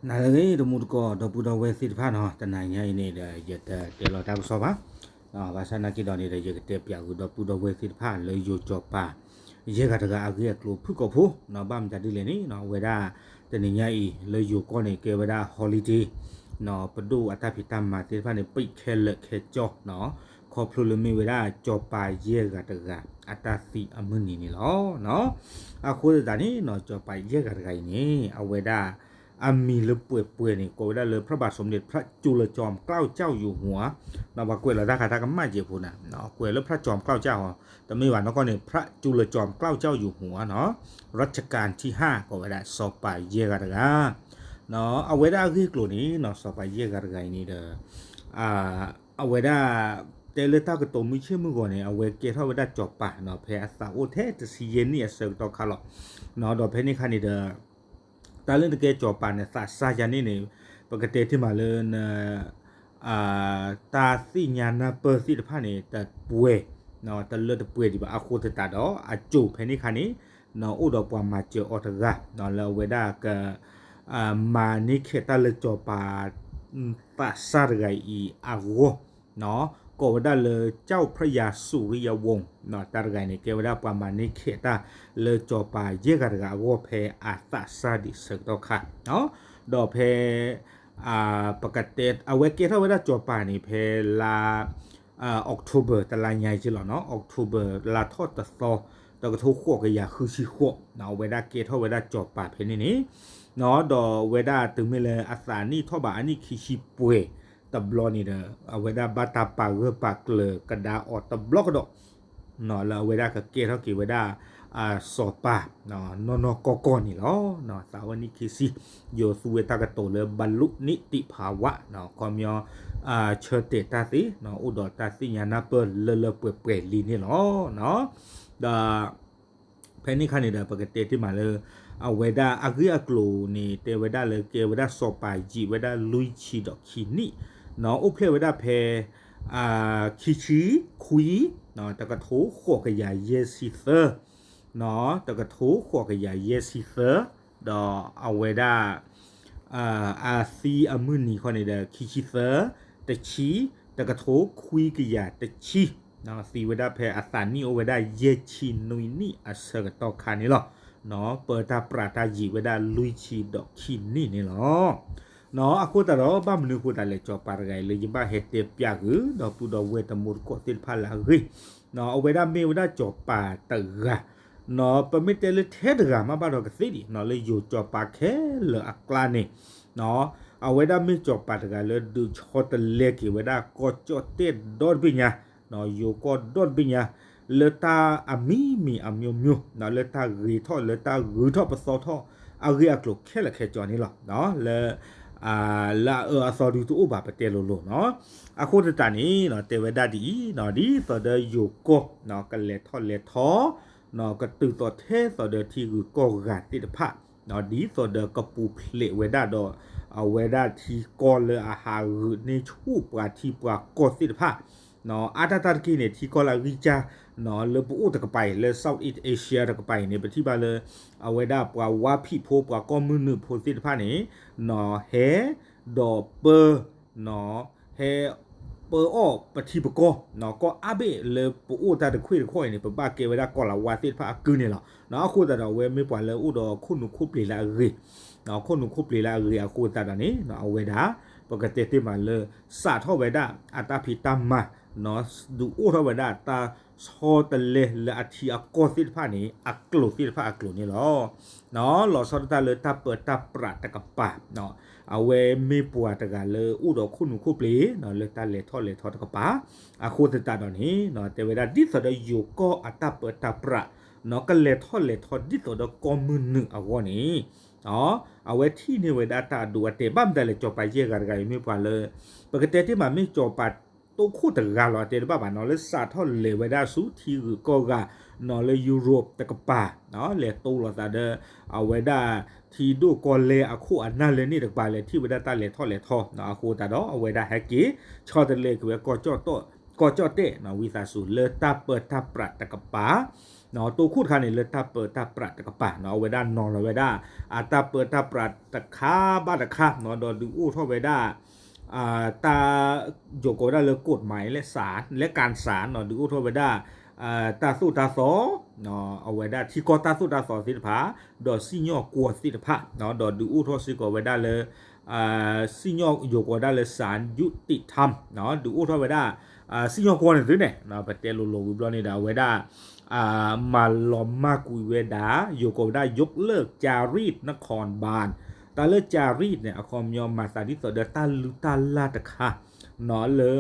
နၤလၢအဂ့ၤ တမူတကိး ဒီပုၢ်ဒီဝဲၢ်သ့ၣ်တဖၣ်နီၤ, တနၤညါအံၤန့ၣ်ဒီး ယတတဲလီၤတၢ်ကစီၣ်ဘၣ်. ဘၣ်ဆၣ်နာ်က့ဒီးန့ၣ်ဒီး ယကတဲပၠးဃုာ်ဒီပုၢ်ဒီဝဲၢ်သ့ၣ်တဖၣ်လၢယိၤစီၤပၤ ယဲၢ်ဂၤတဂၤအဂ့ၢ်အကျိၤဖုၣ်ကိာ်ဖိနီၤ. ဘၣ်မတၤဒ်လဲၣ်န့ၣ်နီၤ, အဝဲဒၣ် တနံၤညါအံၤ လၢယိၤကီၢ်န့ၣ် ကဲဝဲဒၣ် holiday နီၤ, ပဒိၣ်အတၢ်ဖံးတၢ်မၤသ့ၣ်တဖၣ်န့ၣ် ပိတ်ခဲလၢာ်ခဲကၠီနီၤ, ခီဖျိလၢမ့ၢ်ဝဲဒၣ်စီၤပၤယဲၢ်ဂၤတဂၤ အတၢ်သံအမုၢ်နံၤန့ၣ်လီၤ. အဃိသတးန့ၣ်နီၤ, စီၤပၤယဲၢ်ဂၤတဂၤအံၤန့ၣ် အဝဲဒၣ် အမံၤလၢပှဲၤပှဲၤန့ၣ် ကိးဝဲဒၣ်လၢ พระบาทสมเด็จพระจุลจอมเกล้าเจ้าอยู่หัว နီၤ, ပှၤကွဲးလီၤတၢ်ခါတၢ်ကမၣ်ကဲးဖိန့ၣ် ကွဲးလၢ พระจอมเกล้าเจ้า ဟီ, တမ့ၢ်ဘၣ်နီၢ်ကီၢ်န့ၣ် พระจุลจอมเกล้าเจ้าอยู่หัวနီၤ, รัชกาลที่ห้า ကိးဝဲဒၣ်စီၤပၤယဲၢ်ဂၤတဂၤ နီၤ, အဝဲဒၣ်အဂ့ၢ်အကျိၤန့ၣ်နီၤ, စီၤပၤယဲၢ်ဂၤတဂၤအံၤန့ၣ်ဒီး အဝဲဒၣ် တဲလၢတၢ်ကတိၤမုၢ်ဆ့ၣ်မုၢ်ဂီၤန့ၣ် အဝဲကဲထီၣ်ဝဲဒၣ်စီၤပၤနီၤ, ဖဲအသးအိၣ်ထဲတဆံယဲၢ်နံၣ်အဆၢကတီၢ်ခါလီၤ. နီၤ, ဒီးဖဲန့ၣ်ခါန့ၣ်ဒီး တၢ်လၢနကဲစီၤပၤနသးစၢ်ယၤန့ၣ်န့ၣ် ပကတဲတ့ၢ်မးလၢ တၢ်သ့ၣ်ညါနၢ်ပၢၢ်သ့ၣ်တဖၣ်န့ၣ် တပှဲၤ တလၢတပှဲၤဒံးဘၣ်. အဃိသတးဒီး အစိၤဖဲန့ၣ်ခါန့ၣ် အိၣ်ဒီးပှၤမၤစၢၤအီၤတဂၤ လၢအဝဲဒၣ်က မၤန့ၢ်ခဲးတၢ်လၢစီၤပၤ သးစၢ်တဂၤအံၤအဂီၢ် ကိးဝဲဒၣ်လၢ เจ้าพระยาสุริยวงศ์ တၢ်တဂၤအံၤန့ၣ် ကဲဝဲဒၣ်ပှၤမၤန့ၢ်ခဲးတၢ်လၢစီၤပၤယဲၢ်ဂၤတဂၤအဂီၢ် ဖဲအသးစၢ်ဒံးဆၢကတီၢ်ခါ ဒီးဖဲ ပကတဲ အဝဲကဲထီၣ်ဝဲဒၣ်စီၤပၤန့ၣ် ဖဲလါ October တလါညါအံၤလီၤနီၤ, October လါထီၣ်တသီ တကထိဃိးကယၤဃုဆံဃိး အဝဲဒၣ်ကဲထီၣ်ဝဲဒၣ်စီၤပၤဖဲန့ၣ်န့ၣ် ဒီးအဝဲဒၣ်တုၤမ့ၢ်လၢအသးနံၣ်ထီၣ်ဘးအနံၣ်ခံဆံပှဲၤတဘျီန့ၣ်ဒီး အဝဲဒၣ်ဘၣ်တၢ်ပာ်ဂၢၢ်ပာ်ကျၢၤကဒါအီၤတဘျီကဒီး လၢအဝဲဒၣ်ကကဲထီၣ်က့ၤဝဲဒၣ် စီၤပၤ နီၢ်နီၢ်ကီၢ်ကီၢ်န့ၣ်လီၤ. သးဝဲနံၣ်ခံဆံ ယိၤသူဝဲတၢ်ကတိၤလၢ บรรลุนิติภาวะ ခီပညီ ဆၢတဲာ်တၢ်သ့ အိၣ်ဒီးတၢ်သ့ၣ်ညါနၢ်ပၢၢ်လၢလၢပှဲၤပှဲၤလံန့ၣ်လီၤ. ဒီး ဖဲန့ၣ်ခါန့ၣ်ဒီး ပကတဲတ့ၢ်မးလၢ အဝဲဒၣ်အဂ့ၢ်အကျိၤန့ၣ် တဲဝဲဒၣ်လၢကဲဝဲဒၣ်စီၤပၤယံာ်ဝဲဒၣ်လွံၢ်ဆံဒီးခံနံၣ် အိၣ်ဖျဲၣ်ဝဲဒၣ်ဖဲ ခံဆံခွံ တကထိဃိးကယၤယဲၢ်ဆံသၢ တကထိဃိးကယၤယဲၢ်ဆံသၢ ဒီးအဝဲဒၣ် အသံအမုၢ်နံၤခီန့ၣ်ဒီး ခံဆံသၢ တဆံ တကထိခွံကယၤတဆံ သံဝဲဒၣ်ဖဲအသးနံၣ်အိၣ်ဝဲဒၣ်ယဲၢ်ဆံနွံနံၣ်အဆၢကတီၢ်ခါန့ၣ်လီၤ. ပၢတၢ်ပြးတၢ်ယံာ်ဝဲဒၣ်လွံၢ်ဆံဒီးခံနံၣ်န့ၣ်လီၤ. အဃိသတးဒီး ဘၣ်မနုၤအဃိသတးလဲၣ် စီၤပၤတဂၤအံၤလၢယဘၣ်ဟဲတဲပၠးဃုာ် ဒီပုၢ်ဒီဝဲၢ်တံၤသကိးသ့ၣ်တဖၣ်လၢအဂ့ၢ် အဝဲဒၣ်မ့ၢ်ဝဲဒၣ်စီၤပၤတဂၤ ပမ့ၢ်တဲလၢထဲတဂၤမးဘၣ်ဒီးကသ့ဒံး လၢယိၤစီၤပၤခဲလၢာ်အကျါန့ၣ် အဝဲဒၣ်မ့ၢ်စီၤပၤတဂၤလၢဒုးဆီတလဲက့ၤဝဲဒၣ်ကီၢ်ကၠီၣ်တဲၣ်ဒီတဘ့ၣ်ညါ ယိၤကီၢ်ဒီတဘ့ၣ်ညါ လၢတၢ်အမံၤမံၤအမျိုးမျိုး လၢတၢ်ဂ့ၤထီၣ်လၢတၢ်ဂုၤထီၣ်ပသီထီၣ် အဂ့ၢ်အကျိၤခဲလၢာ်ခဲဆ့န့ၣ်လီၤ. လၢ လၢအအၢအသီဒုတအိၣ်ဘၣ်ပတဲလိၤလိၤနီၤ. အဃိသတးန့ၣ် တဲဝဲဒၣ်ဒ်အံၤ ဒ်သိးဒီးယိၤကီၢ် ကလဲၤထီၣ်လဲၤထီ ကတုၤသိးထဲသိးဒီးထံဂုၤကီၢ်ဂၤသ့ၣ်တဖၣ် ဒ်သိးဒီးကပူၤဖျဲးဝဲဒၣ်ဒီး အဝဲဒၣ်ထံကီၢ်လၢအဟးဂုာ်န့ၢ်ဆူၣ်ပှၤထံပှၤကီၢ်သ့ၣ်တဖၣ် အါတၢ်တၢ်တက့ၢ်န့ၣ် ထံကီၢ်လၢအဂံၢ်စၢ် လၢပအိၣ်တကပၤအံၤ လၢ Southeast Asia တကပၤအံၤန့ၣ် ပထံၣ်ဘၣ်လၢ အဝဲဒၣ်ပှၤဝါဖံးဖိ ပှၤကီၢ်မုၢ်နုာ်ဖိသ့ၣ်တဖၣ်န့ၣ် ဟဲ ဒီးပၢ ဟဲ ပၢအီၣ်ပထံပကီၢ် ကီၢ်အါဘ့ၣ်လၢပအိၣ်တၢ်တခွ့ၣ်တခီၣ်အံၤန့ၣ် ပဘၣ်ကဲဝဲဒၣ်ကီၢ်လၤဝါသ့ၣ်တဖၣ်အကုၢ်န့ၣ်လီၤ. အဃိသတးဒီး အဝဲမ့ၢ်ပှၤလၢအိၣ်ဒီးခိၣ်နူာ်ခိၣ်ပျ့ၤလၢအဂ့ၤ ခိၣ်နူာ်ခိၣ်ပျ့ၤလၢအဂ့ၤအဃိသတးဒီးန့ၣ် အဝဲဒၣ် ပကတဲတ့ၢ်မးလၢ စးထီၣ်ဝဲဒၣ်အတၢ်ဖံးတၢ်မၤ ဒုးအိၣ်ထီၣ်ဝဲဒၣ်တၢ်ဆီတလဲလၢအထံအကီၢ်သ့ၣ်တဖၣ်န့ၣ် အကျိၤသ့ၣ်တဖၣ်အကျိၤန့ၣ်လီၤ. လီၤဆီဒၣ်တၢ်လၢတၢ်ပၢတၢ်ပြးတကပၤ အဝဲမ့ၢ်ပှၤတဂၤလၢအိၣ်ဒီးခိၣ်နူာ်ခိၣ်ပျ့ၤ လၢတၢ်လဲၤထီၣ်လဲၤထီတကပၤ အဃိသတးဒီးန့ၣ် တဲဝဲဒၣ်ဒ်သိးဒီးယိၤကီၢ်အတၢ်ပၢတၢ်ပြး ကလဲၤထီၣ်လဲၤထီဒ်သိးဒီးကီၢ်မုၢ်နုာ်အဂီၢ်န့ၣ် အဝဲထံၣ်န့ၢ်ဝဲဒၣ်တၢ်အဒိအတဲာ် ဘၣ်မတၤလဲၣ် စီၤပၤယဲၢ်ဂၤတဂၤအံၤမ့ၢ်ပှၤလၢ ပကတဲတ့ၢ်မးမ့ၢ်စီၤပၤတိခိၣ်တဂၤလီၤ တဲတဘၣ်ဘၣ်နီၤ လၢစးထီၣ်လဲၤဝဲဒၣ်ဆူထံဂုၤကီၢ်ဂၤ နီၤ လၢ Europe တကပၤ လဲၤတိလိာ်သးဒီး အဝဲဒၣ်ထံဒိၣ်ကီၢ်လဲၢ်အခိၣ်အနၢ်လၢန့ၣ်တကပၤ လဲၤထံၣ်ဝဲဒၣ်တၢ်လဲၤထီၣ်လဲၤထီ အဃိသတးဒီး အဝဲဒၣ်ဟဲက့ၤ ဆီတလဲက့ၤဝဲကီၢ်ကၠီၣ်တဲၣ် ကီၢ်ကၠီၣ်တဲၣ် ဝံသးစူၤ လၢတၢ်ပၢတၢ်ပြးတကပၤ တိခိၣ်တခါန့ၣ် လၢတၢ်ပၢတၢ်ပြးတကပၤ အဝဲဒၣ်နီၤလီၤဝဲဒၣ် အတၢ်ပၢတၢ်ပြးတခါဘၣ်တခါ ဒီးဒုးအိၣ်ထီၣ်ဝဲဒၣ် တၢ် ယိၤကီးဝဲဒၣ်လၢ กฎหมาย လၢ ศาล လၢ การศาล ဒုးအိၣ်ထီၣ်ဝဲဒၣ် တၢ်သိၣ်တၢ်သီ အဝဲဒၣ်ထံကီၢ်တၢ်သိၣ်တၢ်သီသ့ၣ်တဖၣ် ဒီးစံၣ်ညီၣ်ကွီၢ်သ့ၣ်တဖၣ် ဒီးဒုးအိၣ်ထီၣ်စ့ၢ်ကီးဝဲဒၣ်လၢ စံၣ်ညီၣ်ယိၤကီးဝဲဒၣ်လၢ ศาลยุติธรรม ဒုးအိၣ်ထီၣ်ဝဲဒၣ် စံၣ်ညီၣ်ကွီၢ်န့ၣ်သုန့ၣ် ပတဲလိၤလိၤဝံၤဘျီန့ၣ်ဒီး အဝဲဒၣ် မၤလီၤမၢ်ကွံာ်ဝဲဒၣ် ယိၤကီးဝဲဒၣ် ยกเลิกจารีตนครบาล တၢ်လၢ จารีต န့ၣ် အခီပညီမၤသးဒ်သိးဒီးတၢ်လုၢ်တၢ်လၢ်တခါ လၢ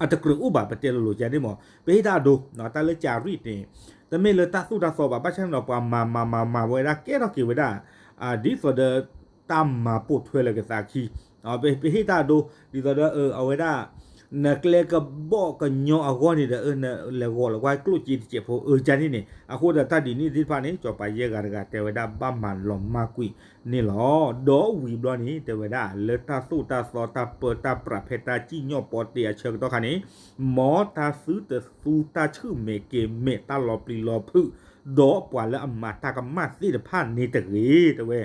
အတကြၢးအိၣ်ဘၣ် ပတဲလိၤလိၤကန့ၣ်မ့ၢ် ပဟ့ၣ်တၢ်အဒိ တၢ်လၢ จารีต န့ၣ် တမ့ၢ်လၢတၢ်သိၣ်တၢ်သီဘၣ် ဘၣ်ဆၣ်န့ၣ်ဒီး ပှၤမၤမၤမၤမၤဝဲဒၣ်ကဲထီၣ်က့ၤဝဲဒၣ် ဒ်သိးဒီး တၢ်မၤပိာ်ထွဲလၢကသးခံ ပဟ့ၣ်တၢ်အဒိ ဒ်သိးဒီး အဝဲဒၣ် နကျဲကဘီၣ်ကညီအဂီၢ်န့ၣ်ဒီး နလဲၤဂီၤလီၤကွၢ်ကျိၣ်စ့တစဲးဖိ အကန့ၣ်န့ၣ် အဃိဒီးတၢ်ဒ်န့ၣ်သ့ၣ်တဖၣ်န့ၣ် ကၠီၤပၤယဲၢ်ဂၤတဂၤတဲဝဲဒၣ်ဘၣ်မၤလီၤမၢ်ကွံာ်န့ၣ်လီၤ. ဒီးဝံၤဘျီန့ၣ် တဲဝဲဒၣ်လၢတၢ်သိၣ်တၢ်သီတၢ်ပၢတၢ်ပြးဖဲတၢ်စံၣ်ညီၣ်ပီတ့အဆၢကတီၢ်ခါန့ၣ် မ်တၢ်သုတသူတၢ်ဆူၣ်မဲာ်ကဲၤမဲာ်တၢ်လီၤပျံၤလီၤဖုး ဒီးပှၤလၢအမၤတၢ်ကမၣ်သ့ၣ်တဖၣ်န့ၣ်တဂ့ၤ တဲဝဲ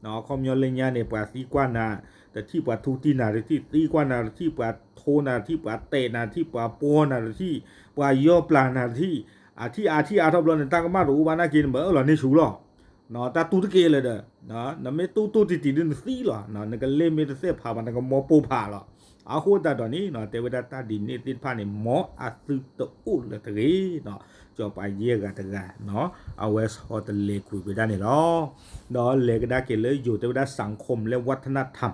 အခီပညီလၢညါန့ၣ် ပှၤသံကွၢ်နၤတထံၣ် ပှၤထူတံၢ်နၤတထံၣ် သံကွၢ်နၤတထံၣ် ပှၤထိနၤတထံၣ် ပှၤတဲာ်နၤတထံၣ် ပှၤပှီၢ်နၤတထံၣ် ပှၤယီၣ်ပျၢ်နၤတထံၣ် အထံၣ်အါထံၣ်အါထီၣ်ဘျီန့ၣ် တၢ်ကမၣ်တအိၣ်ဘၣ်နာ်က့ နမၤအၢၣ်လီၤန့ၢ်ဆူၣ်လီၤ. တၢ်တူၢ်တက့ၢ်လၢၤဒီး နမ့ၢ်တူၢ်တူၢ်တံၢ်တံၢ်ဒ်နသံလီၤ နကလ့မ့ၢ်တသ့ၣ်ဖးဘၣ် နကမီၤပိၢ်ဖးလီၤ. အဃိသတးဒီးန့ၣ် တဲဝဲဒၣ်တၢ်ဒ်န့ၣ်သ့ၣ်တဖၣ်န့ၣ် မ်အသုတအိၣ်လၢၤတဂ့ၤ ကၠီၤပၤယဲၢ်ဂၤတဂၤ အဝဲဆီတလဲကွံာ်ဝဲဒၣ်န့ၣ်လီၤ. ဒီးလဲၤကဒါက့ၤလၢယိၤတဲဝဲဒၣ် สังคม လၢ วัฒนธรรม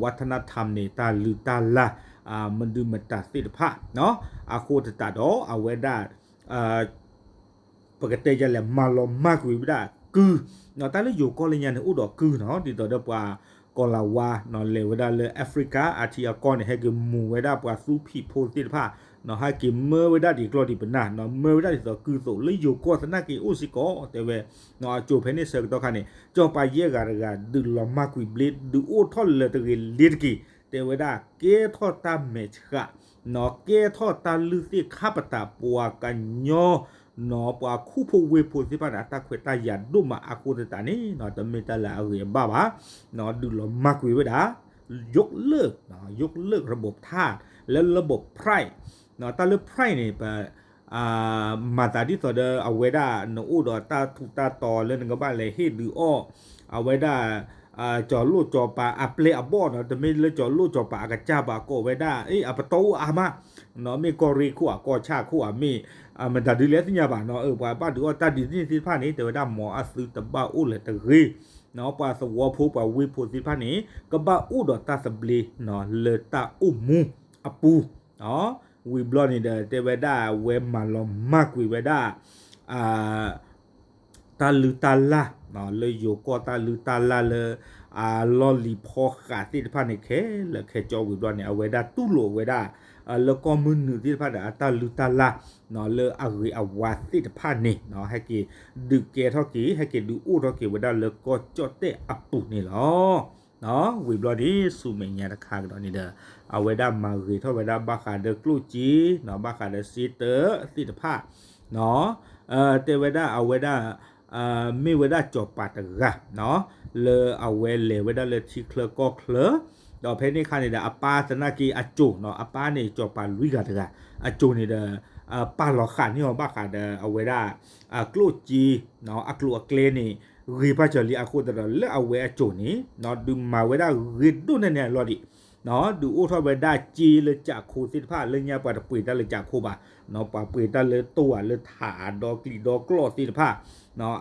วัฒนธรรม န့ၣ် တၢ်လုၢ်တၢ်လၢ် မဒုမတၤသ့ၣ်တဖၣ် အဃိသတးဒီးအဝဲဒၣ် ပကတဲယလဲၣ် မၤလီၤမၢ်ကွံာ်ဝဲဒၣ်ကုၢ် တၢ်လၢယိၤကီၢ်လၢညါန့ၣ် အိၣ်ဒီးကုၢ်နီၤ ဒ်သိးဒီးပှၤကီၤလၤဝါ လဲၤဝဲဒၣ်လၢ Africa အထံအကီၢ်န့ၣ် ဟဲက့ၤမူၤဝဲဒၣ်ပှၤသူဖံးဖိသ့ၣ်တဖၣ် ဟဲက့ၤမၢဝဲဒၣ်ဒံးကျီၢ်ဒံးပနၢ် မၢဝဲဒၣ်ဒ်သိးကုၢ်သိး လၢယိၤကီၢ်သနာ်က့အိၣ်စ့ၢ်ကီး တဲဝဲ အကၠိၤဖဲန့ၣ်ဆၢကတီၢ်ခါန့ၣ် ကၠီၤပၤယဲၢ်ဂၤတဂၤ ဒုးလီၤမၢ်ကွံာ်ဘျ့ ဒုးအိၣ်ထီၣ်လၢၤတဂ့ၤလ့ၤတက့ၤ တဲဝဲဒၣ်ကဲထီၣ်တၢ်မဲာ်ဆှး ကဲထီၣ်တၢ်လုၢ်သ့ၣ်ခါပတာ် ပှၤကညီ ပှၤခူဖိဝ့ၢ်ဖိသ့ၣ်တဖၣ်န့ၣ် အတၢ်ခွဲးတၢ်ယာ်ဒိၣ်မးအဃိသတးန့ၣ် တမ့ၢ်တၢ်လၢအဂ့ၤအဘၣ်ဘၣ် ဒုးလီၤမၢ်ကွံာ်ဝဲဒၣ် ยกเลิก ยกเลิกระบบทาส လၢระบบ pride တၢ်လၢ pride န့ၣ် ပ မၤသးဒ်သိးဒီးအဝဲဒၣ် နအိၣ်ဒီးတၢ်ထူးတၢ်တီၤလၢနကဘၣ်လဲၤဟ့ၣ်ဒုးအီၣ် အဝဲဒၣ် ကၠီၤလိၣ်ကၠီၤပၤအပျဲၢ်အဘီၣ်နီၤ တမ့ၢ်လၢကၠီၤလိၣ်ကၠီၤပၤအကစၢ်ဘၣ် ကိးဝဲဒၣ် အပတီၢ်အိၣ်အါမး မ့ၢ်ကီၢ်ရ့ၣ်ခိၣ်ဧါ ကီၢ်ဆၣ်ခိၣ်ဧါ မ့ၢ် မတၤဒုလဲၣ်သ့ၣ်ညါဘၣ်နီၤ ပှၤဘၣ်ဒုးအီၣ်တၢ်ဒ်န့ၣ်သ့ၣ်တဖၣ်န့ၣ် တဲဝဲဒၣ်မ်အသုတဘၣ်အိၣ်လၢၤတဂ့ၤ ပှၤသဝီဖိပှၤဝ့ၢ်ဖိသ့ၣ်တဖၣ်န့ၣ် ကဘၣ်အိၣ်ဒီးတၢ်သဘျ့ လၢတၢ်အိၣ်မူအပူၤ ဝံၤဘျီန့ၣ်ဒီး တဲဝဲဒၣ်ဝဲမၤလီၤမၢ်ကွံာ်ဝဲဒၣ် တၢ်လုၢ်တၢ်လၢ် လၢယိၤကီၢ်တၢ်လုၢ်တၢ်လၢ်လၢ အလီၢ်လံၤဖီဃးသ့ၣ်တဖၣ်န့ၣ် ခဲလၢာ်ခဲဆ့ဝံၤဘျီန့ၣ် အဝဲဒၣ်တူၢ်လိာ်ဝဲဒၣ် လၢကီၢ်မုၢ်နုာ်သ့ၣ်တဖၣ်ဒီး အတၢ်လုၢ်တၢ်လၢ် လၢအဂ့ၤအဝါသ့ၣ်တဖၣ်န့ၣ် ဟဲက့ၤဒုးကဲထီၣ်က့ၤ ဟဲက့ၤဒုးအိၣ်ထီၣ်က့ၤဝဲဒၣ်လၢကီၢ်ကၠီၣ်တဲၣ်အပူၤန့ၣ်လီၤ. ဝံၤဘျီန့ၣ် ဆူမဲာ်ညါတခါကဒီးန့ၣ်ဒီး အဝဲဒၣ်မၤဂ့ၤထီၣ်ဝဲဒၣ်ဘၣ်ဃးဒီးကျိၣ်စ့ ဘၣ်ဃးဒီးစ့တၢးသ့ၣ်တဖၣ် တဲဝဲဒၣ်အဝဲဒၣ် မ့ၢ်ဝဲဒၣ်ကၠီၤပၤတဂၤ လၢအဝဲလဲၤဝဲဒၣ်လၢထံချၢကီၢ်ချၢ ဒီးဖဲန့ၣ်အခါန့ၣ်ဒီး အပၢ်သနာ်က့အကၠိၤနီၤ အပၢ်န့ၣ် ကၠီၤပၤလွံၢ်ဂၤတဂၤ အကၠိၤန့ၣ်ဒီး ပာ်လီၤဃာ်န့ၢ်အီၤဘၣ်ဃးဒီးအဝဲဒၣ် ကျိၣ်စ့ အကျိၤအကျဲန့ၣ် ဂ့ၤပာ်စၢၤလံအဃိသတးဒီး လၢအဝဲအကၠိၤန့ၣ် ဒုးမၤဝဲဒၣ်ဂ့ၤဒိၣ်န့ၢ်န့ၣ်အလီၢ်ဒံး ဒုးအိၣ်ထီၣ်ဝဲဒၣ်စ့လၢကၠးခိၣ်သ့ၣ်တဖၣ် လၢညါပှၤတပှ့ၤတၢ်လၢကၠးခိၣ်ဘၣ် ပှၤပှ့ၤတၢ်လၢတိၢ်ဝဲလၢထးဒီကျီၢ်သ့ၣ်တဖၣ်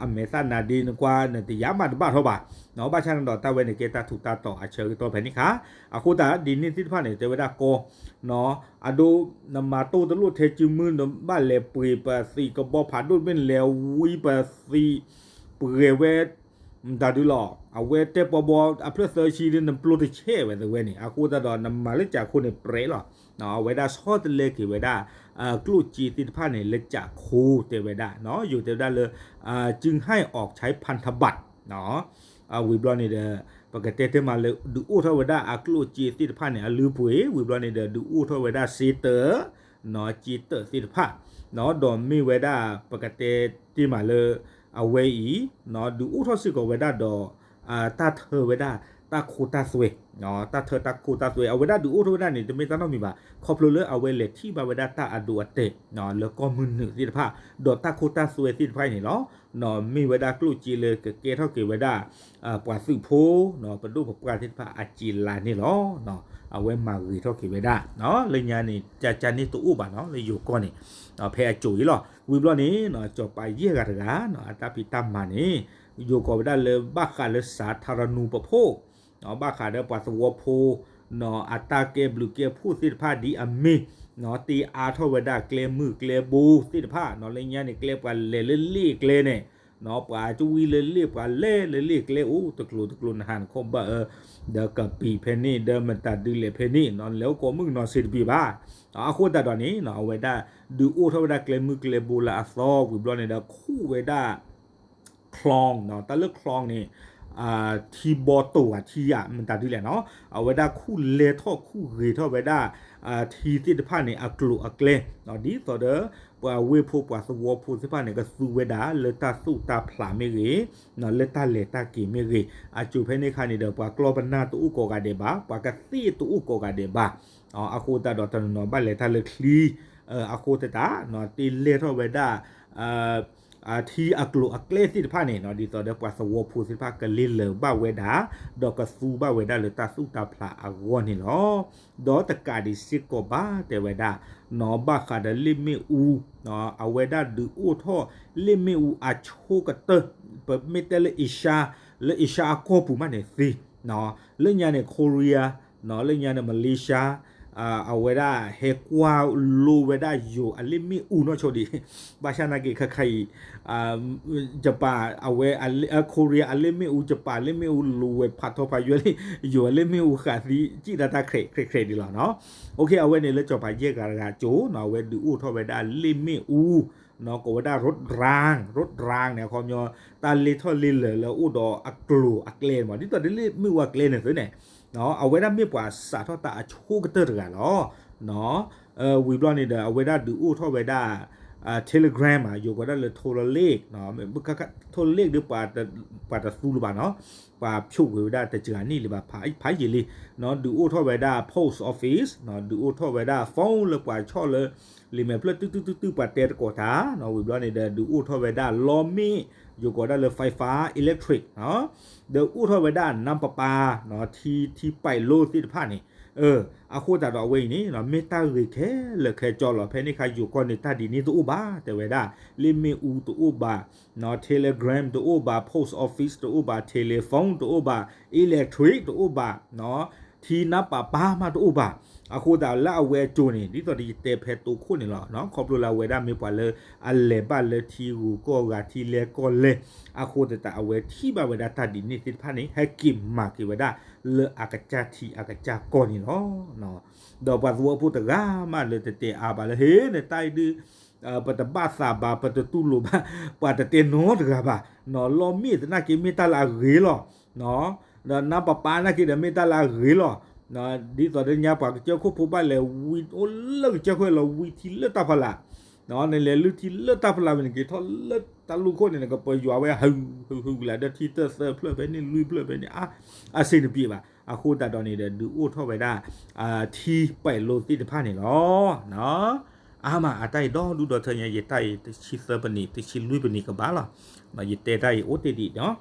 အမဲာ်သၣ်နါဒ့နကွၢ် နတယာ်မးတဘၣ်ထီၣ်ဘၣ် ဘၣ်ဆၣ်န့ၣ်ဒီးတၢ်ဝဲန့ၣ်ကဲတၢ်ထူးတၢ်တီၤအဆၢကတီၢ်ဖဲန့ၣ်ခါ အဃိသတးဒ်န့ၣ်သ့ၣ်တဖၣ်န့ၣ် တဲဝဲဒၣ်ကီ အဒိ နမၤတိၢ်တလိၣ်ထဲစုမုၢ် နဘၣ်လဲၤပှ့ၤပသံးကဘီဖးဒိၣ် မ့ၢ်နလဲၤဝံပသံး ပှဲၤဝဲ မတၤဒုလီၤ အဝဲတဲပီဘီအဖျၢၣ်သၢဆံဒ်နပျိတဆဲးဝဲသဝဲန့ၣ် အဃိသတးဒီးနမၤလၢကၠးခိၣ်န့ၣ်ပြဲးလီၤ အဝဲဒၣ်ဆီတလဲက့ၤဝဲဒၣ် ကျိၣ်စ့သ့ၣ်တဖၣ်န့ၣ် လၢကၠးခိၣ်တဲဝဲဒၣ် ယိၤတဲဝဲဒၣ်လၢ จึงให้ออกใช้พันธบัตร ဝံၤဘျီန့ၣ်ဒီး ပကတဲတ့ၢ်မးလၢဒုးအိၣ်ထီၣ်ဝဲဒၣ်အကျိၣ်အစ့သ့ၣ်တဖၣ်န့ၣ် အလုၢ်အပှ့ၤ ဝံၤဘျီန့ၣ်ဒီး ဒုးအိၣ်ထီၣ်ဝဲဒၣ်စ့တၢး နီၣ် စ့တၢးသ့ၣ်တဖၣ် နီၣ် ဒီးမ့ၢ်ဝဲဒၣ် ပကတဲတ့ၢ်မးလၢ အဝဲအံၤ နီၣ် ဒုးအိၣ်ထီၣ်စ့ၢ်ကီးဝဲဒၣ်ဒီး တၢ်ထၢဝဲဒၣ် တၢ်ခိတၢ်သွဲ တၢ်ထၢတၢ်ခိတၢ်သွဲ အဝဲဒၣ်ဒုးအိၣ်ထီၣ်ဝဲဒၣ်န့ၣ် တမ့ၢ်တၢ်နီတမံၤဘၣ် ခီဖျိလၢအဝဲလဲၤထံၣ်ဘၣ်ဝဲဒၣ်တၢ်အဒိအတဲာ် လၢကီၢ်မုၢ်နုာ်သ့ၣ်တဖၣ် ဒီးတၢ်ခိတၢ်သွဲသ့ၣ်တဖၣ်အံၤန့ၣ်လီၤ. နီၣ် မ့ၢ်ဝဲဒၣ်ကျိၣ်စ့လၢကကဲထီၣ်က့ၤဝဲဒၣ် ပှၤသုးဖိ နီၣ် ပဒိၣ်ပပှၢ်သ့ၣ်တဖၣ်အစ့လါန့ၣ်လီၤ. နီၣ် အဝဲမၤဂ့ၤထီၣ်က့ၤဝဲဒၣ် နီၣ် လၢညါန့ၣ် ကကန့ၣ်တအိၣ်ဘၣ်နီၣ် လၢယိၤကီၢ်န့ၣ် နီၣ် ဖဲအစိၤအံၤလီၤ. ဝံၤဘျီန့ၣ် နီၣ် စီၤပၤယဲၢ်ဂၤတဂၤ နီၣ် အတၢ်ဖံးတၢ်မၤန့ၣ် ယိၤကီးဝဲဒၣ်လၢဘၣ်ဃးလၢစးထရနူပဖိ ဘၣ်ဃးဒီးပှၤသဝီဖိ နီၣ် အတၢ်ကဲဘျုးကဲဖှိၣ်သ့ၣ်တဖၣ်ဒ်အမ့ၢ် နီၣ် တ့အါထီၣ်ဝဲဒၣ်ကျဲမုၢ်ကျဲဘိသ့ၣ်တဖၣ် နီၣ် လၢညါန့ၣ် ကျဲပှၤလဲၤလၢလ့ၣ်ကျဲန့ၣ် နီၣ် ပှၤကဝံလၢလ့ၣ် ပှၤလဲၤလၢလ့ၣ်ကျဲအိၣ် တကျိၤတကျိၤနဟးနခီဘၣ်အၢ ဒီးကပံာ်ဖဲန့ၣ် ဒီးမတၤဒုးလဲၤဖဲန့ၣ် နီၣ် လဲၤအိၣ်ကိးမုၢ်ကနီၤစ့တဘ့ၣ်ဘၣ်. အဃိသတးဒီးန့ၣ် နီၣ် အဝဲဒၣ်ဒုးအိၣ်ထီၣ်ဝဲဒၣ်ကျဲမုၢ်ကျဲဘိလၢအသီ ဝံၤဘျီန့ၣ်ဒီးခူၣ်ဝဲဒၣ် ချောင်း နီၣ် တၢ်လၢချောင်းန့ၣ် ထံဘီတိၢ်ဧါထံဧါ မတၤဒုးလဲၣ်နီၣ် အဝဲဒၣ်ခူၣ်လဲၤထီၣ်ခူၣ်ဂ့ၤထီၣ်ဝဲဒၣ် ထံသ့ၣ်တဖၣ်န့ၣ် အကျိၤအကျဲ နီၣ် ဒ်သိးဒီး ပှၤဝ့ၢ်ဖိပှၤသဝီဖိသ့ၣ်တဖၣ်န့ၣ် ကသူဝဲဒၣ်လၢတၢ်သူၣ်တၢ်ဖျးမ့ၢ်ဂ့ၤ နီၣ် လၢတၢ်လဲၤတၢ်က့ၤမ့ၢ်ဂ့ၤ အစိၤဖဲန့ၣ်အခါန့ၣ်ဒီး ပှၤကျီပနၢ်တအိၣ်ကိးဂၤဒဲးဘၣ် ပှၤကသ့ၣ်တအိၣ်ကိးဂၤဒဲးဘၣ် အဃိသတးဒီးတနီၤနီၤဘၣ်လဲၤတၢ်လၢချံ အဃိသတး နီၣ် တ့လဲၤထီၣ်ဝဲဒၣ် ထံအကျိၤအကျဲသ့ၣ်တဖၣ်န့ၣ် နီၣ် ဒ်သိးဒီးပှၤသဝီဖိသ့ၣ်တဖၣ်ကလ့လၢာ်ဘၣ်ဝဲဒၣ် ဒီးကသူဘၣ်ဝဲဒၣ်လၢတၢ်သူၣ်တၢ်ဖျးအဂီၢ်န့ၣ်လီၤ. ဒီးတကးဒံးစ့ၢ်ကီးဘၣ်တဲဝဲဒၣ် နီၣ် ဘၣ်ဃးဒီးလ့ၣ်မ့ၣ်အူ နီၣ် အဝဲဒၣ်ဒုးအိၣ်ထီၣ်လ့ၣ်မ့ၣ်အူအဆိကတၢၢ် ပမ့ၢ်တဲလၢအ့ရှါ လၢအ့ရှါအကီၢ်ပူၤမးန့ၣ်သ့ နီၣ် လၢညါန့ၣ် Korea နီၣ် လၢညါန့ၣ် Malaysia အဝဲဒၣ်ဟဲကွၢ်လိဝဲဒၣ်ယိၤအလ့ၣ်မ့ၣ်အူနီၢ်ဆိဒံး ဘၣ်ဆၣ်နာ်က့ၤခါခါအံၤ Japan အဝဲ Korea အလ့ၣ်မ့ၣ်အူ Japan လ့ၣ်မ့ၣ်အူလိဝဲဖးထီဖးယွဲလံ ယိၤအလ့ၣ်မ့ၣ်အူဃာ်သံ ကံၣ်တၢ်တၢ် ခြဲးခြဲး ခြဲးဒံးလီၤနီၣ်. အဝဲန့ၣ်လၢစီၤပၤယဲၢ်ဂၤတဂၤအစိၤနီၣ် အဝဲဒုးအိၣ်ထီၣ်ဝဲဒၣ်လ့ၣ်မ့ၣ်အူ နီၣ် ကိးဝဲဒၣ် ရိးရၣ် ရိးရၣ်န့ၣ် အခီပညီ တၢ်လ့ထီၣ်လ့လၢာ်လၢအအိၣ်ဒီးအကျိၤအကျဲမး ဒ်သိးဒီးလ့ၣ်မ့ၣ်အူအကျဲန့ၣ်သ့န့ၣ် နီၣ် အဝဲဒၣ်မ့ၢ်ပှၤစးထီၣ်တၢ်အဆိကတၢၢ်တဂၤလီၤ. နီၣ် ဝံၤဘျီန့ၣ်ဒီး အဝဲဒၣ်ဒုးအိၣ်ထီၣ်ဝဲဒၣ် Telegram မး ယိၤကိးဒၣ်လၢ ထိလလ့ၣ် ထိလလ့ၣ်ဒီး ပှၤတသူလၢၤဘၣ်နီၣ် ပှၤဖျိးကွံာ်ဝဲဒၣ်တစှၤနံၣ်လၢၤဘၣ် ဖးယံာ်လံ နီၣ် ဒုးအိၣ်ထီၣ်ဝဲဒၣ် post office နီၣ် ဒုးအိၣ်ထီၣ်ဝဲဒၣ် phone လၢပှၤဆီၣ်လၢ လံာ်မဲာ်ဖျၢၣ်တုတုတုတု ပှၤတဲတကိးတၢ်နီၣ် ဝံၤဘျီန့ၣ်ဒီး ဒုးအိၣ်ထီၣ်ဝဲဒၣ်လီမ့ၣ် ယိၤကိးဒၣ်လၢ fiber electric နီၣ် ဒီးအိၣ်ထီၣ်ဝဲဒၣ်နါပပၢ် နီၣ် ထံ ထံပာ်လိသ့ၣ်တဖၣ်န့ၣ် အဃိသတးဒီးအဝဲအံၤန့ၣ် မ့ၢ်တၢ်ဂ့ၤခဲလၢာ်ခဲဆ့လီၤ ဖဲန့ၣ်အခါယိၤကီၢ်န့ၣ် တၢ်ဒ်န့ၣ်တအိၣ်ဘၣ် တဲဝဲဒၣ် လ့ၣ်မ့ၣ်အူတအိၣ်ဘၣ် နီၣ် Telegram တအိၣ်ဘၣ် post office တအိၣ်ဘၣ် telephone တအိၣ်ဘၣ် electric တအိၣ်ဘၣ် နီၣ် ထံနါပပၢ်မးတအိၣ်ဘၣ် အဃိသတးလၢအဝဲအစိၤန့ၣ် ဒ်သိးဒီးယတဲဖဲတိခိၣ်န့ၣ်လီၤ ခီဖျိလၢအဝဲဒၣ်မ့ၢ်ပှၤလၢအလဲၤဘၣ်လၢထံဂုၤကီၢ်ဂၤထံလဲၢ်ကီၢ်လဲၢ် အဃိသတးအဝဲထံၣ်ဘၣ်ဝဲဒၣ်တၢ်ဒ်န့ၣ်သ့ၣ်တဖၣ်န့ၣ် ဟဲက့ၤမၤက့ၤဝဲဒၣ်လၢအကစၢ်ထံအကစၢ်ကီၢ်န့ၣ်လီၤ. ဒီးပှၤသဝီဖိတဂၤမးလၢတတဲအါဘၣ်လၢ ဟ့ နတၢ်အံၤဒုး ပတဘၣ်သးဘၣ် ပတတူၢ်လိာ်ဘၣ် ပှၤတတဲနီတဂၤဘၣ် နီၣ် လီမ့ၣ်သနာ်က့မ့ၢ်တၢ်လၢအဂ့ၤလီၤ ဒီးနါပပၢ်နာ်က့ဒီးမ့ၢ်တၢ်လၢအဂ့ၤလီၤ ဒ်သိးဒီးညါပှၤကစၢၢ်ခိၣ်ဖိဘၣ်လဲၤဝံအိၣ်လၢကစၢၢ်ခိၣ်လီၤ ဝံထံလၢတၢ်ဖီလာ် နလဲၤလုၢ်ထံလၢတၢ်ဖီလာ်ဝံၤန့ၣ် က့ၤထီၣ်လၢတၢ်လူၢ်ခိၣ်န့ၣ် နကပယွၤဝဲ ဟုဟုဟုလၢဒီးထံတသၢဖျၢၣ်ဖဲန့ၣ် လွံၢ်ဖျၢၣ်ဖဲန့ၣ် အဆင်တပြေဘၣ် အဃိသတးဒီးန့ၣ်ဒီး ဒုးအိၣ်ထီၣ်ဝဲဒၣ် ထံပာ်လိသ့ၣ်တဖၣ်န့ၣ်လီၤ. အါမး အတၢ်အံၤဒီဒူၣ်ဒီထၢညါ ယတၢ်အံၤတဆံသၢပနံး တဆံလွံၢ်ပနံးကဘၣ်လီၤ. ယတဲတၢ်အံၤအိၣ်တ့ၢ်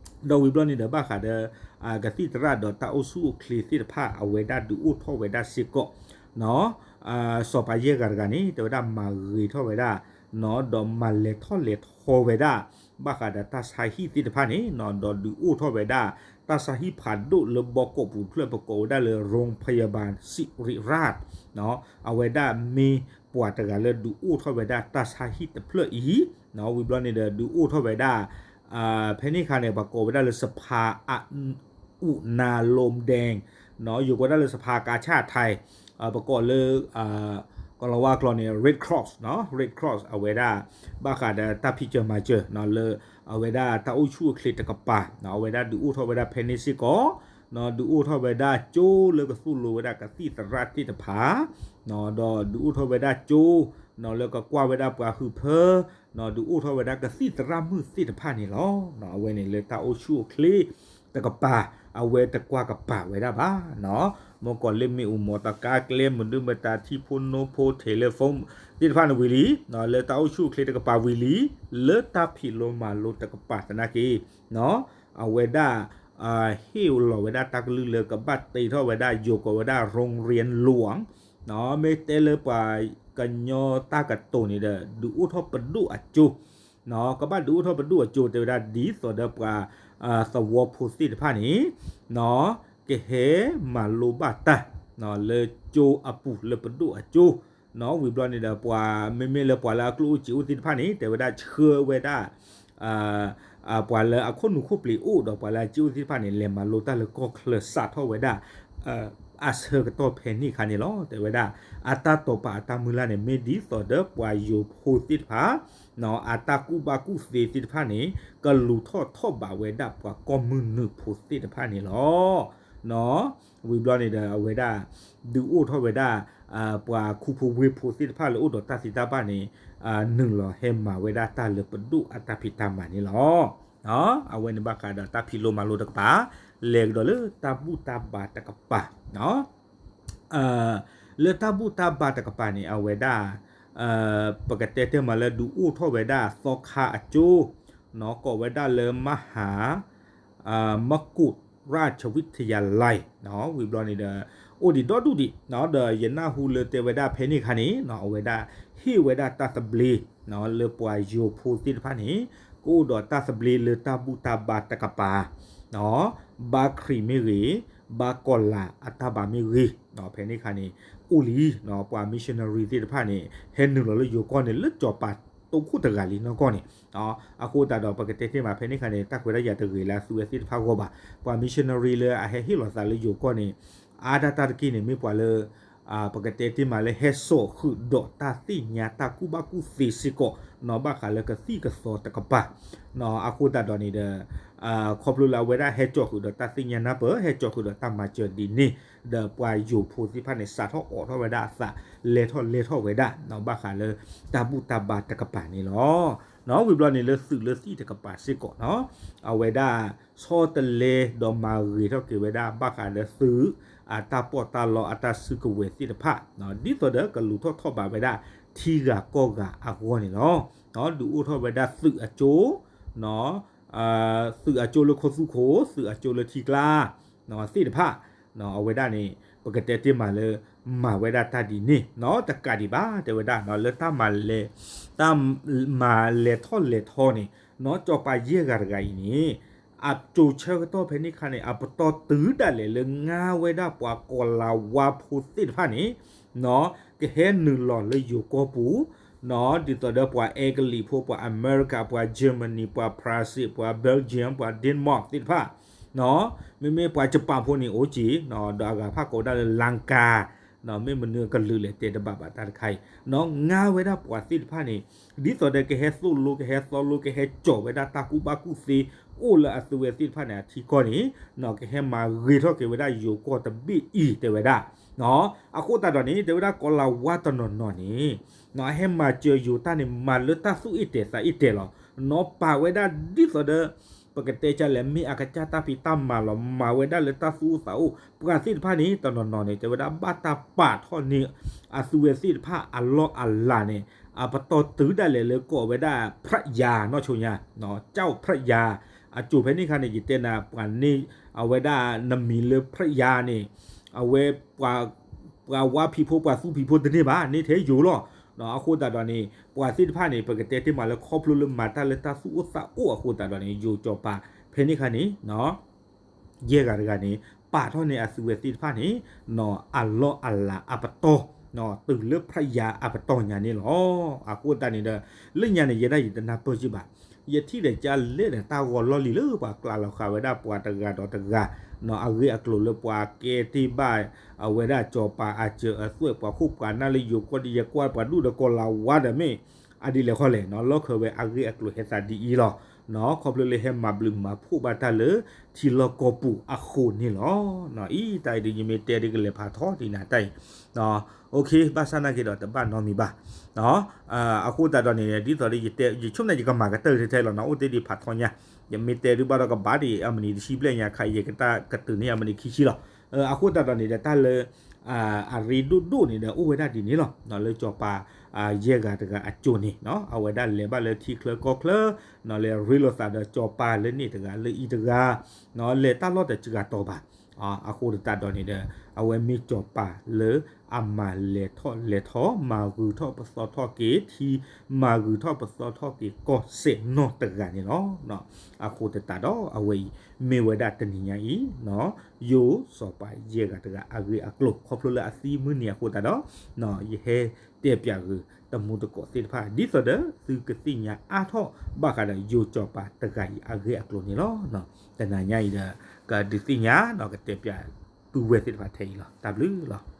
ဒံးဒီး ဒီးဝံၤဘျီန့ၣ်ဒီး ဘၣ်ဃးဒီး ကသံၣ်သရၣ်ဒီးတၢ်အိၣ်ဆူၣ်အိၣ်ချ့သ့ၣ်တဖၣ် အဝဲဒၣ်ဒုးအိၣ်ထီၣ်ဝဲဒၣ်စ့ၢ်ကီး စီၤပၤယဲၢ်ဂၤတဂၤန့ၣ် တဲဝဲဒၣ်မၤဂ့ၤထီၣ်ဝဲဒၣ် ဒီးမၤလဲၤထီၣ်လဲၤထီဝဲဒၣ် ဘၣ်ဃးဒီးတၢ်ဆါဟံၣ်သ့ၣ်တဖၣ်န့ၣ် ဒီးဒုးအိၣ်ထီၣ်ဝဲဒၣ် တၢ်ဆါဟံၣ်ဖးဒိၣ်လၢဘီကီးပူၤတဖျၢၣ် ပကိးဝဲဒၣ်လၢ ရိဖယၤဘၢၣ် စံရံရၣ် အဝဲဒၣ်မ့ၢ်ပှၤတဂၤလၢဒုးအိၣ်ထီၣ်ဝဲဒၣ်တၢ်ဆါဟံၣ်တဖျၢၣ်အံၤ ဝံၤဘျီန့ၣ်ဒီး ဒုးအိၣ်ထီၣ်ဝဲဒၣ် ဖဲန့ၣ်အခါန့ၣ် ပှၤကိးဝဲဒၣ်လၢ စဖါအ အူၣ်နၤလိဒဲး ယိၤကိးဒၣ်လၢ စဖါကါဆၣ်ထံး ပကိးလၢ အ ကီၤလၤဝါကျိာ်န့ၣ် Red Cross, Red Cross အဝဲဒၣ် ဘၣ်ဃးဒီးတၢ်ဖံးစၢၤမၤစၢၤ လၢ အဝဲဒၣ်တၢ်အိၣ်ဆူၣ်အိၣ်ချ့တကပၤ အဝဲဒၣ်ဒုးအိၣ်ထီၣ်ဝဲဒၣ်ဖဲန့ၣ်စ့ၢ်ကီး ဒုးအိၣ်ထီၣ်ဝဲဒၣ်ကၠိလၢကသိၣ်လိဝဲဒၣ်ကသံၣ်သရၣ်သ့ၣ်တဖၣ် ဒီးဒုးအိၣ်ထီၣ်ဝဲဒၣ်ကၠိ လၢကကွၢ်ဝဲဒၣ်ပှၤဟုးဖၢ ဒုးအိၣ်ထီၣ်ဝဲဒၣ်ကသံၣ်သရၣ်မုၣ်သ့ၣ်တဖၣ်န့ၣ်လီၤ. အဝဲန့ၣ်လၢတၢ်အိၣ်ဆူၣ်အိၣ်ချ့တကပၤ အဝဲတကွၢ်ကပၤဝဲဒၣ်ဘၣ် မ့ၢ်ကီးလၢမ့ၣ်အူ မီတကါကျဲ မနုၤမတၤ ထံဖိနိဖိ ထံလၢဖိ သ့ၣ်တဖၣ်န့ၣ်ဝံၤလံ လၢတၢ်အိၣ်ဆူၣ်အိၣ်ချ့တကပၤဝံၤလံ လၢတၢ်ဖံးလိမၤလိတကပၤသနာ်က့ အဝဲဒၣ် ဟ့ၣ်လီၤဝဲဒၣ်တၢ်ကလုၢ်လၢကဘၣ်တ့ထီၣ်ဝဲဒၣ် ယိၤကိးဝဲဒၣ် ရိရံလိၣ် မ့ၢ်တဲလၢပှၤကညီတၢ်ကတိၤန့ၣ်ဒီး ဒုးအိၣ်ထီၣ်ပဒိၣ်အကၠိ ကဘၣ်ဒုးအိၣ်ထီၣ်ပဒိၣ်အကၠိ တဲဝဲဒၣ်ဒ်သိးဒီးပှၤ သဝီဖိသ့ၣ်တဖၣ်န့ၣ် ကဟဲမၤလိဘၣ်တၢ် လၢကၠိအပူၤလၢပဒိၣ်အကၠိ ဝံၤဘျီန့ၣ်ဒီး ပှၤမ့မ့ၢ်လၢပှၤလၢအကျိၣ်အိၣ်စ့အိၣ်သ့ၣ်တဖၣ်န့ၣ် တဲဝဲဒၣ်ဆှၢဝဲဒၣ် ပှၤလၢအခိၣ်နူာ်ခိၣ်ပျ့ၤအိၣ်ဒီးပှၤလၢအစ့အိၣ်သ့ၣ်တဖၣ်န့ၣ် လဲၤမၤလိတၢ်လၢကီၢ်ချၢ စးထီၣ်ဝဲဒၣ် အဆၢကတီၢ်ဖဲန့ၣ်အခါန့ၣ်လီၤ. တဲဝဲဒၣ် အတၢ်တိာ်ပာ်အတၢ်မုၢ်လၢ်န့ၣ် မ့ၢ်ဒ်သိးဒီးပှၤယိၤဖိသ့ၣ်တဖၣ် အတၢ်ကူၣ်ဘၣ်ကူၣ်သ့သ့ၣ်တဖၣ်န့ၣ် ကလူၤထီၣ်ထီၣ်ဘးဝဲဒၣ်ပှၤကီၢ်မုၢ်နုာ်ဖိသ့ၣ်တဖၣ်န့ၣ်လီၤ. ဝံၤဘျီန့ၣ်ဒီး အဝဲဒၣ် ဒုးအိၣ်ထီၣ်ဝဲဒၣ် ပှၤခူဖိဝ့ၢ်ဖိသ့ၣ်တဖၣ်လၢအိၣ်ဒီးတၢ်သ့တၢ်ဘၣ်န့ၣ် နုာ်လီၤဟဲမၤဝဲဒၣ်တၢ်လၢပဒိၣ်အတၢ်ဖံးတၢ်မၤန့ၣ်လီၤ. အဝဲန့ၣ်ဘၣ်ဃးဒီးတၢ်ဖံးလိမၤလိတကပၤ လဲၤကဒီးလၢတၢ်ဘူၣ်တၢ်ဘါတကပၤ လၢတၢ်ဘူၣ်တၢ်ဘါတကပၤန့ၣ် အဝဲဒၣ် ပကတဲတဲမးလၢဒုးအိၣ်ထီၣ်ဝဲဒၣ်သီခါအကၠိ ကိးဝဲဒၣ်လၢ မဟါ မကုတ်ရၢ်ၡဝံၣ်ထယၤလဲၣ် ဝံၤဘျီန့ၣ်ဒီး အိၣ်ဒံးဒီဒူၣ်ဒံး ဒီးယနၢ်ဟူလၢတဲဝဲဒၣ်ဖဲန့ၣ်အခါန့ၣ် အဝဲဒၣ်ဟ့ၣ်ဝဲဒၣ်တၢ်သဘျ့ လၢပှၤယိၤဖိသ့ၣ်တဖၣ်န့ၣ် ကအိၣ်ဒီးတၢ်သဘျ့လၢတၢ်ဘူၣ်တၢ်ဘါတကပၤ ဘါခရံာ်မ့ၢ်ဂ့ၤ ဘါကီၤလၤအတၢ်ဘါမ့ၢ်ဂ့ၤ ဖဲန့ၣ်အခါန့ၣ် အိၣ်လံ ပှၤ missionary သ့ၣ်တဖၣ်န့ၣ် ဟဲနုာ်လီၤလၢယိၤကီၢ်န့ၣ် လၢစီၤပၤတိခိၣ်တဂၤလံနီၢ်ကီၢ်န့ၣ် အဃိသတးဒီး ပကတဲတ့ၢ်မးဖဲန့ၣ်အခါန့ၣ် တၢ်ခွဲးတၢ်ယာ်တဂ့ၤလၢအသုဝဲသ့ၣ်တဖၣ်အဂီၢ်ဘၣ်. ပှၤ missionary လၢအဟဲဟ့ၣ်လီၤသးလၢယိၤကီၢ်န့ၣ် အါဒၣ်တၢ်တက့ၢ်န့ၣ် မ့ၢ်ပှၤလၢ ပကတဲတ့ၢ်မးလၢဟဲစိာ်ဃုာ်ဒီးတၢ်သ့ၣ်ညါတၢ်ကူၣ်ဘၣ်ကူၣ်သ့စ့ၢ်ကီး ဘၣ်ဃးလၢကသံၣ်ကသီတကပၤ အဃိသတးဒီးန့ၣ်ဒီး ခီဖျိလၢအဝဲဒၣ်ဟဲစိာ်ဃုာ်ဒီးတၢ်သ့ၣ်ညါနၢ်ပၢၢ် ဟဲစိာ်ဃုာ်ဒီးတၢ်မၤစၢၤဒ်န့ၣ် ဒီးပှၤယိၤဖိသ့ၣ်တဖၣ်န့ၣ် စးထီၣ်အိးထီၣ်ဝဲဒၣ်အသး လဲၤထီၣ်လဲၤထီၣ်ဝဲဒၣ် ဘၣ်ဃးလၢတၢ်ဘူၣ်တၢ်ဘါတကပၤန့ၣ်လီၤ. ဝံၤဘျီန့ၣ် လၢသုးလၢသံၣ်တကပၤစ့ၢ်ကီး အဝဲဒၣ်ဆီတလဲဒီးမၤဂ့ၤထီၣ်က့ၤဝဲဒၣ် ဘၣ်ဃးလၢသုး အတၢ်ပီးတၢ်လီအတၢ်စုကဝဲၤသ့ၣ်တဖၣ် ဒ်သိးဒီးကလူၤထီၣ်ထီၣ်ဘးဝဲဒၣ် ထံဂၤကီၢ်ဂၤအဂီၢ်န့ၣ်လီၤ. ဒုးအိၣ်ထီၣ်ဝဲဒၣ်သုးအကၠိ သုးအကၠိလၢခိသူခိၣ် သုးအကၠိလၢထံကျါ သ့ၣ်တဖၣ် အဝဲဒၣ်န့ၣ် ပကတဲတ့ၢ်မးလၢ မၤဝဲဒၣ်တၢ်ဒ်န့ၣ် တကးဒံးဘၣ် တဲဝဲဒၣ် လၢတၢ်မၤလဲၤ တၢ်မၤလဲၤထီၣ်လဲၤထီန့ၣ် နီၢ်ကၠီၤပၤယဲၢ်ဂၤတဂၤအံၤန့ၣ် အစိၤဆၢကတီၢ်ဖဲန့ၣ်အခါန့ၣ် အပတီၢ်တုၤဒၣ်လဲာ်လၢငါဝဲဒၣ်ပှၤကီၤလၤဝါဖိသ့ၣ်တဖၣ်န့ၣ် ကဟဲနုာ်လီၤလၢယိၤကီၢ်ပူၤ ဒ်သိးဒီးပှၤအဲကလံးဖိ ပှၤအမဲရကၤ ပှၤ Germany ပှၤ France ပှၤ Belgium ပှၤ Denmark သ့ၣ်တဖၣ် မ့မ့ၢ်ပှၤ Japan ဖိန့ၣ် အိၣ်က့ၤ ဒီးအဂၤတဖၣ်ကိးဝဲဒၣ်လၢ လင်ကာ မ့ၢ်မနုၤအကလုာ်လဲၣ် တဲတဘၣ်ဘၣ်တၢ်တခါအံၤ ငါဝဲဒၣ်ပှၤသ့ၣ်တဖၣ်န့ၣ် ဒ်သိးဒီးကဟဲသိၣ်လိ ကဟဲသီလိ ကဟဲစိာ်ဝဲဒၣ်တၢ်ကူၣ်ဘၣ်ကူၣ်သ့ အိၣ်လၢအသုဝဲသ့ၣ်တဖၣ်န့ၣ် အထံကီၢ်န့ၣ် ကဟဲမၤဂ့ၤထီၣ်က့ၤဝဲဒၣ်ယိၤကီၢ်တဘ့ၣ်အံၤ တဲဝဲဒၣ် အဃိသတးဒီးန့ၣ် တဲဝဲဒၣ်ကီၤလၤဝါတနီၤနီၤန့ၣ် အဟဲမၤစၢၤယိၤတၢ်န့ၣ် မၤလၢတၢ်သူၣ်အ့ၣ်တဲာ်သးအ့ၣ်တဲာ်လီၤ. နီၢ်ပာ်ဝဲဒၣ်ဒ်သိးဒီး ပကတဲကလဲၣ် မ့ၢ်အကစၢ်တၢ်ဖံးတၢ်မၤလီၤ. မၤဝဲဒၣ်လၢတၢ်သူၣ်အိၣ်သးအိၣ် ပှၤသ့ၣ်တဖၣ်န့ၣ် တနီၤနီၤန့ၣ် တဲဝဲဒၣ်ဘၣ်တၢ်ပာ်ထီၣ်န့ၢ် အသုဝဲသ့ၣ်တဖၣ်အလီၢ်အလၤန့ၣ် အပတီၢ်တုၤဒၣ်လဲာ်လၢကိးဝဲဒၣ် ဖြတ်ရာ နီၢ်ဆိညါ ကျောက်ဖြတ်ရာ အစိၤဖဲန့ၣ်အခါန့ၣ် ယတဲနၤ ပှၤန့ၢ် အဝဲဒၣ်နမံၤလၢ ဖြတ်ရာ န့ၣ် အဝဲ ပှၤဝါဖံးဖိ ပှၤသူဖံးဖိတန့ၢ်ဘၣ် န့ၢ်ထဲယိၤလီၤ. အဃိသတးဒီးန့ၣ် ပှၤသ့ၣ်တဖၣ်န့ၣ် ပကတဲတ့ၢ်မးလၢခီဖျိလၢမၤတၢ်လၢတၢ်သူၣ်အိၣ်သးအိၣ်အဃိသတးဒီးန့ၣ် ယိၤကၠီၤပၤ ဖဲန့ၣ်အခါန့ၣ် ယဲၢ်ဂၤတဂၤန့ၣ် ပာ်ထီၣ်န့ၢ်အသုဝဲသ့ၣ်တဖၣ်န့ၣ် အလီၢ်အလၤအပတီၢ် တုၤလၢဖြတ်ရာအပတီၢ်ညါန့ၣ်လီၤ. အဃိသတးန့ၣ်ဒီး လၢညါန့ၣ် ယဲဒၣ်ယတနၢ်ပၢၢ်က့ဘၣ် ယထံၣ်ဒီးကလဲၣ်ဒီး တၢ်ဂီၤလီၢ်လံၤလၢပှၤကျးလီၤဃာ်ဝဲဒၣ်ပှၤတဂၤဒီးတဂၤ အဂ့ၢ်အကျိၤလၢပှၤကဲတ့ၢ်ဘၣ် အဝဲဒၣ်စီၤပၤအစၢၤအသွဲၣ် ပှၤခိၣ်ပှၤနၢ်လၢယိၤကီၢ်ဒီး ယကွၢ်ပှၤဒူၣ်ဒီးကီၤလၤဝါဒီးမ့ၢ် အဒ်လဲၣ်ဃီလဲၣ် လီၢ်ခၢဝဲအဂ့ၢ်အကျိၤဟဲသးဒ်အံၤလီၤ. ခီဖျိလၢဟဲမၤဘျုးမၤဖှိၣ်ဘၣ်တၢ်လၢ ထံလီၢ်ကီၢ်ပူၤအဃိန့ၣ်လီၤ. အံၤတၢ်အံၤဒ်ယမ့ၢ်တဲဒ်ကလဲၤဖးထီဒ်နၤတၢ်အံၤ ဘၣ်ဆၣ်နာ်က့ဒီးတဘၣ်နီတမံၤဘၣ်. အဃိသတးဒီးန့ၣ် ဒ်သိးဒီး ယဆိကမိၣ်န့ၣ် ယကမၤကတၢၢ်ထဲထဲလီၤနီၤ အိၣ်တ့ၢ်ဒံးဖးထီညါ ယမ့ၢ်တဲဒုးဘၣ်ဒီးကဘၣ်ဒံး အမနံၤတဆံဘျဲၣ်ညါခါ ယကတၢၢ်ကတုၤန့ၢ်အမနံၤခံဆံလီၤ. အဃိသတးဒီးန့ၣ်ဒီး တၢ်လၢ အရ့ဒိၣ်ဒိၣ်န့ၣ်ဒီး အိၣ်ဝဲဒၣ်ဒ်န့ၣ်လီၤ. လၢစီၤပၤ ယဲၢ်ဂၤတဂၤအစိၤန့ၣ် အဝဲဒၣ်လဲၤဘၣ်လၢထံချၢကီၢ်ချၢ လဲၤရ့လိာ်သးဒီးစီၤပၤလၢန့ၣ်တဂၤလၢအံၤတဂၤ လဲၤတၢ်လီၢ်တစှၤတီၤဘၣ်. အဃိသတးဒီးန့ၣ်ဒီး အဝဲမ့ၢ်စီၤပၤလၢအမၤလဲၤထီၣ်လဲၤထီ မၤဂုာ်ထီၣ်ပသီထီၣ်က့ၤထံ မၤဂုာ်ထီၣ်ပသီထီၣ်က့ၤကီၢ်စဲၣ်နီၢ်တဂၤန့ၣ်လီၤ. အဃိသတးဒီးအဝဲအံၤ မ့ၢ်ဝဲဒၣ်တနံၤညါအံၤ ယိၤစီၤပၤယဲၢ်ဂၤတဂၤအဂ့ၢ်အကျိၤ ခီဖျိလၢအသံမုၢ်နံၤအဃိသတးဒီး ယဟဲတဲပၠးဂ့ၤ တမူတကိးသ့ၣ်တဖၣ် ဒ်သိးဒီးသုကသ့ၣ်ညါအါထီၣ်ဘၣ်ဃးဒီးယိၤစီၤပၤတဂၤအံၤအဂ့ၢ်အကျိၤန့ၣ်လီၤ. တနံၤညါအံၤဒီး ကဒုးသ့ၣ်ညါဒီးကတဲပၠးပုၢ်ဝဲၢ်သ့ၣ်တဖၣ်ထဲအံၤလီၤ. တၢ်ဘျုးလီၤ.